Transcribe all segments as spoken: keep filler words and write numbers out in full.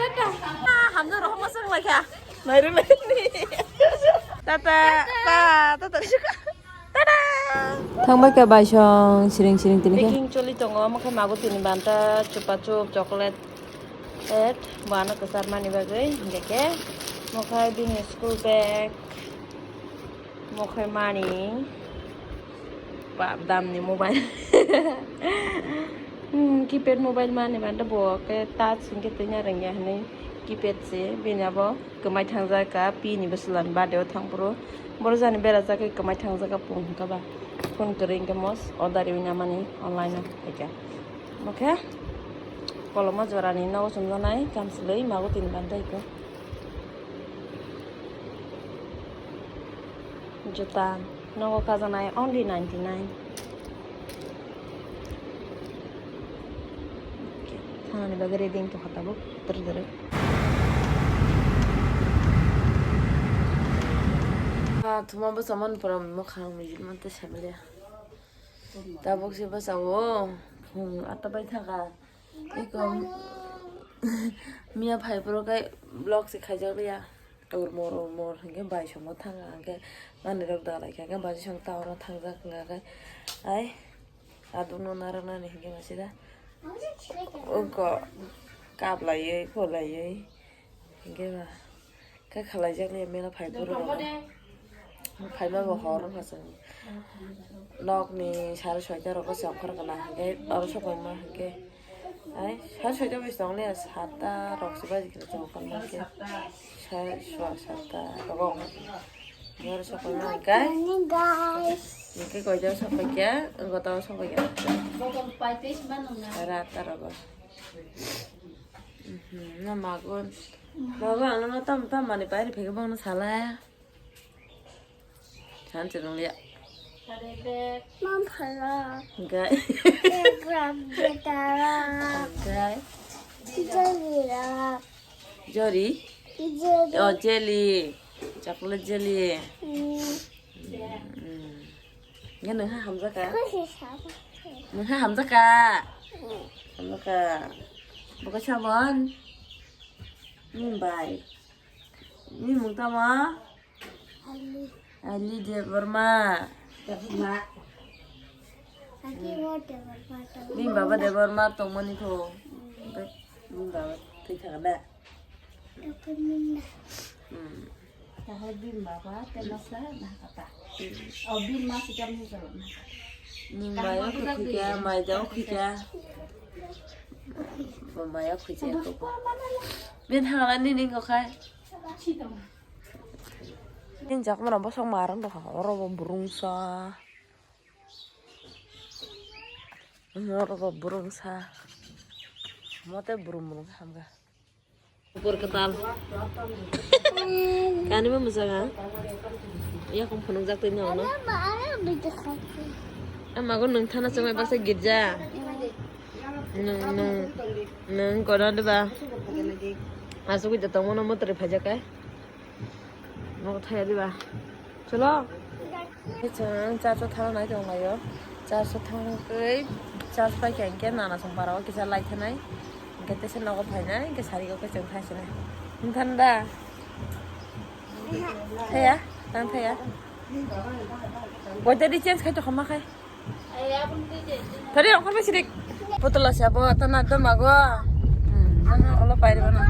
tata. Ah, hamjak rok masang lai kha. Nairu lai ni. Tata, ta, tata. Tada. Thangbai kha baisong siring siring tini khe. Packing choli tongo, omo khe mago tini banta, chupa chup, chocolate. Et, bo ano kwchar mani bagwi, hingke khe, omo khe bini school bag, omo khe mani, bap damni mobile. Hmm, keypad mobile mani banta bo khe touch hingke twi na rwngya hinwi keypad se, bini abo kwmai thangjak ka, pini bwswlani birthday o thang phuru. Boro jani berajak khe kwmai thangjak ka pung hwnkha ba. Phone kwrwi hwnkhe mos order riwi namani online o phaikha. Omo khe koloma jorani nogo chumjaknai kamchwlwi mago tini banta iko. Juta nogo kajaknai only ninety nine. Thanani bagwi ready wngtongkha tabuk dwrwk dwrwk. Ah, thuma bwsa man pura mwkhang mijil man tei samiliya. Tabuk se bwsa o phung atta bai thangkha. Eko miya phai phuru khe vlog se khaijak liya. Urmor urmor hingke bai songo thangkha hingke manwi rok dalai kha hingke baji song town o thangjak wngkha khe ai aduk no narwknani hingke masida. Oko Kap laiwi, pho laiwi. Hingke ba, khe khalai jak le mela phai phuru rok. Phai ma bo hor wngkha chwng. Nok ni sari soita rok se ongkhor kana hingke oro sok pai ma hingke. Ai, sari soita bai tong le sata rok se baji khe chwng ongkhor ma hingke. Sari swa sata rok ongkhor. Oro sok pai ma hingke. Hingke koi jak sok pai kya, wngkha tamo sok pai kya. Sari atta rok. Mhm, na magun. Magun, ano na tam tam mani pairi phege bang na sala. Chan chan ya. Mam phala. Gai. Gram betara. Gai. Jali ra. Jori? Jali. Oh, jelly. Chocolate jelly. Hmm. Hmm. Nge nungha hamjaka? Khusi sama. Nungha hamjaka? Hmm. Hamjaka. Buka sabon? Mumbai. Ni mung tamo? Ali. Ali Debbarma. Debbarma. Ali mo Debbarma tamo. Ni baba Debbarma tongmani kho. Hmm. Ni baba thwi thangna. Dokon minna. Hmm. Tahai bini baba tei masa na kata. Hmm. Oh, bini masa jam ni jalo na. Ni maya khukha, maya jao khukha. Bo maya khukha ko. Bin hangla ni ning ko khai. Tin jak mana bosong marang do ha. Oro bo burung sa. Oro bo burung sa. Mote burung burung hamga. Bor kwtal. Kani ma mujanga. Yakung phunuk jak twi no no. Ama go nung thana chwng baksa girja. Nung nung nung kono de ba. Asugwi da tongmano motri phajak kai. Nogo thaya diba. Chwlo. Chwng church o thana nai tong laio. Church o thangwi church pai kha hinkhe nana song para o kisa lai thanai. Hinkhe tesa nogo phainai hinkhe sari o khe chwng thai sinai. Nthanda. Thaya, tang thaya. Boita di change khai to khama khai. Thari rong khorba sirik. Putula sabo tana doma go. Hmm, olo pairi bana.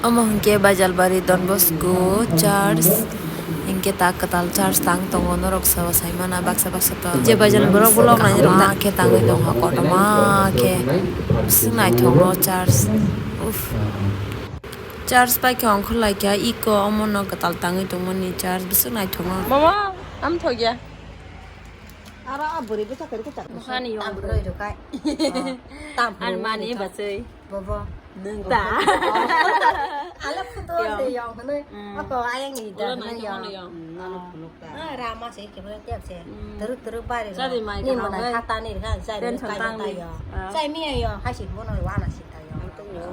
Omo hwnkhe Baijalbari Don Bosco Church. Hwnkhe ta kwtal church tang tongo norok sabo saimana baksa baksa to. Je Baijal borok bolong nai rok ta khe tangwi tongkha kotorma khe. Bising naithok no church. Uff. Church pai khe ongkhor lai kha iko omo no kwtal tangwi tongmani church bising naithok no. Mama, am thok ya. Aro a bwrwi bwsa kwrwi kwchar. Bukhani yong. Tam bwrwi rwkha. Tam bwrwi. Ani mani bachwi. Bobo. Nwng ta. Ala photo se yong hwnwi. Mm. Ako ayang ni da hwnwi yong. Ano phunuk ta. Ah, rama se kebra tiap se. Mm. Teruk teruk bari. Sari mai ni kaham mana hai. Hata ni kan sari tension kai tang ta ni. Yong. Ah. Sai mi yong hai si bono wana si ta yong. Ang tung yo.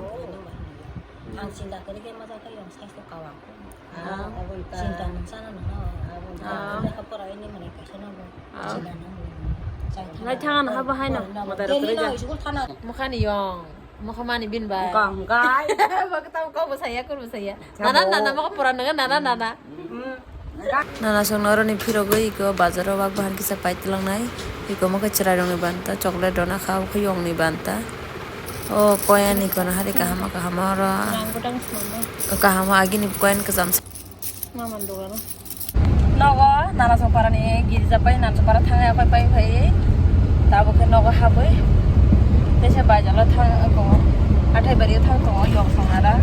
Ang sinda kari ke maja ta yong sai to kawang. Ah, sinta nang sana nang. Ah. Lekha pora ini mana kaisa nang. Ah. Sinta nang. Nai thang ano habo hai no. Delhi no school thana. Mukhani yong. Mukhamani bin bai. Kang gai. Bak tau kau bo saya kur bo saya. Nana nana mukha pora nang nana nana. Nana songno oroni phirogwi iko bazaro wak bahan kisa pai twlangnai. Iko mokhe chwrairokni banta, chocolate rwna kha, obo khe yongni banta. O koyan ikono hari kahama kahama oro. Rang bodang swnamnai. O kahama agini koyan kwcham. Maman dogano. Nogo Narasongparani girja pai Narasongpara thangai apai pai phai. Tabuk khe nogo habwi. Tesa baijalo thang tongo. Hathai bario thang tongo yong songnara.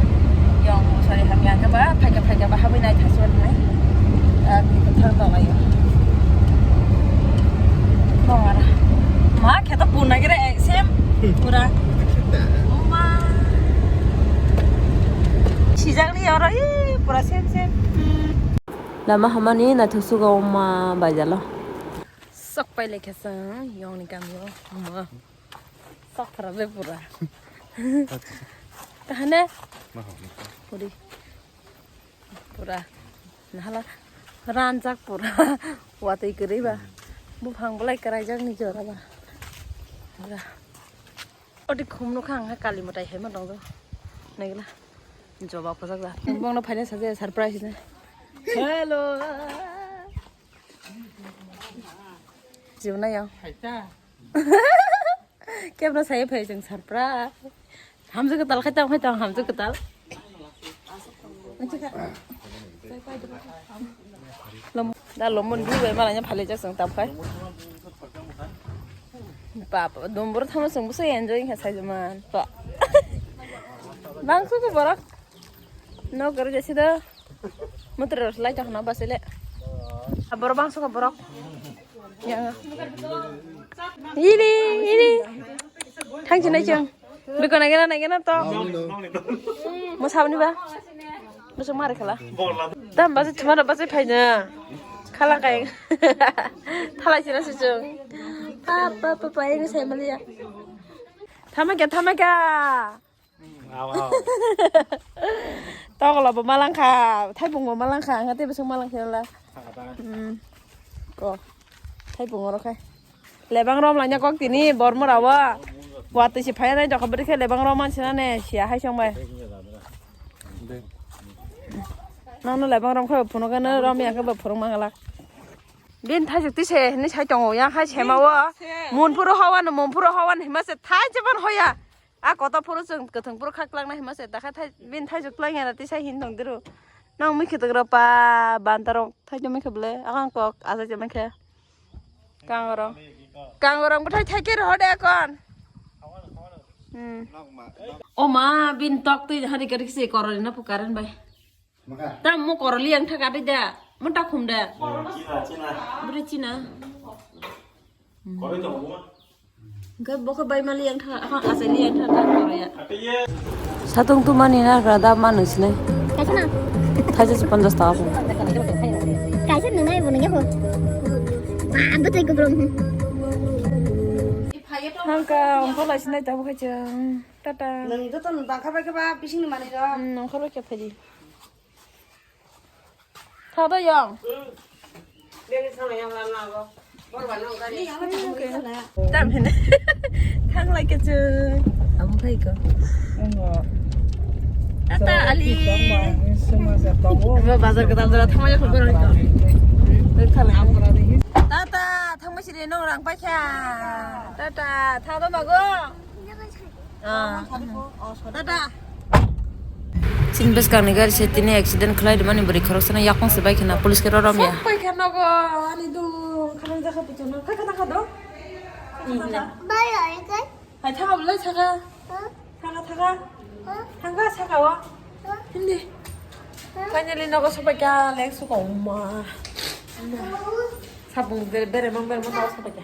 Yong sorry hamya khe ba phaikha phaikha ba habwi nai thaswrwk nai. Ah, bini bwthar tonglaio. Nongara. Ma khe to puna gire, eh, same. Pura. Oma. Sijakni oro, ih, pura same, same. Lama hamani naithok sugo oma baijalo. Sok pai lekha sang, yongni kamio. Oma. Sok phara be pura. Kahane? Puri. Pura nahala ranjak pura. Watwi kwrwi ba. Buphang belai kwraijak ni jora ba. Pura. Oti khum nukha ang kali mwtai hai ma tongdo. Naigla. Joba khojak da. Bongno phaina saje surprise na. Hello. Jibo na yang. Kebra saya phai jeng surprise. Hamjwk kwtal khai tang khai tang hamjwk kwtal. Lom-, da lomon di bai malanya phale jak sang tap khai. Bap, dombor thama sang busa enjoy kha sai man. Pa. Bang su borok. No gari jasi da. Mutre ros lai tak na basile. Borok bang su borok. Ya. Ini, ini. Thang sini ceng. Biko nagena nagena to. Mo sabni ba. Bosok mari khala. Tam basi thumara basi phaina. Khala kai. Thalai sina sujung. Pa pa pa pa ini saya meliya. Thamaka thamaka. Tokla bo malangkha, thaibung bo malangkha, ang tei bwswk malangkha la. Hmm. Ko. Thaibung oro khai. Lebang rom lanya kok tini bormora wa. Watwi se phaya nai dokha bwrwi khe lebang rom man sina ne sia hai song bai. Nono lebang rom khai phunukhe no rom ya khe bo phurung mangalak. Bin thaisuk tise hinwi sai tongo ya khai sema o. Munphuru hawan munphuru hawan hima se thai jeban hoya. A kotor phuru chwng kwthwng phuru khak langnai hima se dakha thai bin thaisuk lang ya tisa hin tong diru. Nang mikhi tong ro pa bantarok thai jomai khe ble akang kok aja jomai khe. Kangorong. Kangorong bwthai thaikhe rw hode kon. Hmm. O ma, bin tok twi hari kari se korori na pu karen bai. Tam mo koroli yang thak adi da. Mo ta khum da. China, china. Bri china. Koroi to mo. Ga boka bai mali yang thak, aha, asali yang thak kan koroya. Satung tu mani na rada ma nung sinai. Kaisa na? Thaisa se ponjas taka po. Kaisa nung nai bo nung ya ho. Ma, ang to tai ko bro. Hangka, ongko lai sinai tabu kachang. Tata. Nung to ton bangkha bai khe ba bising ni mani ro. Hmm, ongko bai khe phai di. Thada yang. Tam hene. Thang lai ke chu. Amo khai ko. Tata ali. Ba bazar ke dal dara thang lai ko. Tata thang ma siri nong rang pa kha. Tata thada mago. Ah. Tata. Chini bwskangni gari se tini accident khlai rwmani bwrwi khoroksa no yakung se bai khna police ke rorom ya. Sok pai kha nogo ani dum khanang jakha pichano kha kha kha do. Bai bai kai. Hai thanga bulai thanga. Thanga thanga. Thanga saka wa. Hindi. Finally nogo sok pai kha lek suka umma. Sabung bere bere mang bere mang nogo sok pai kha.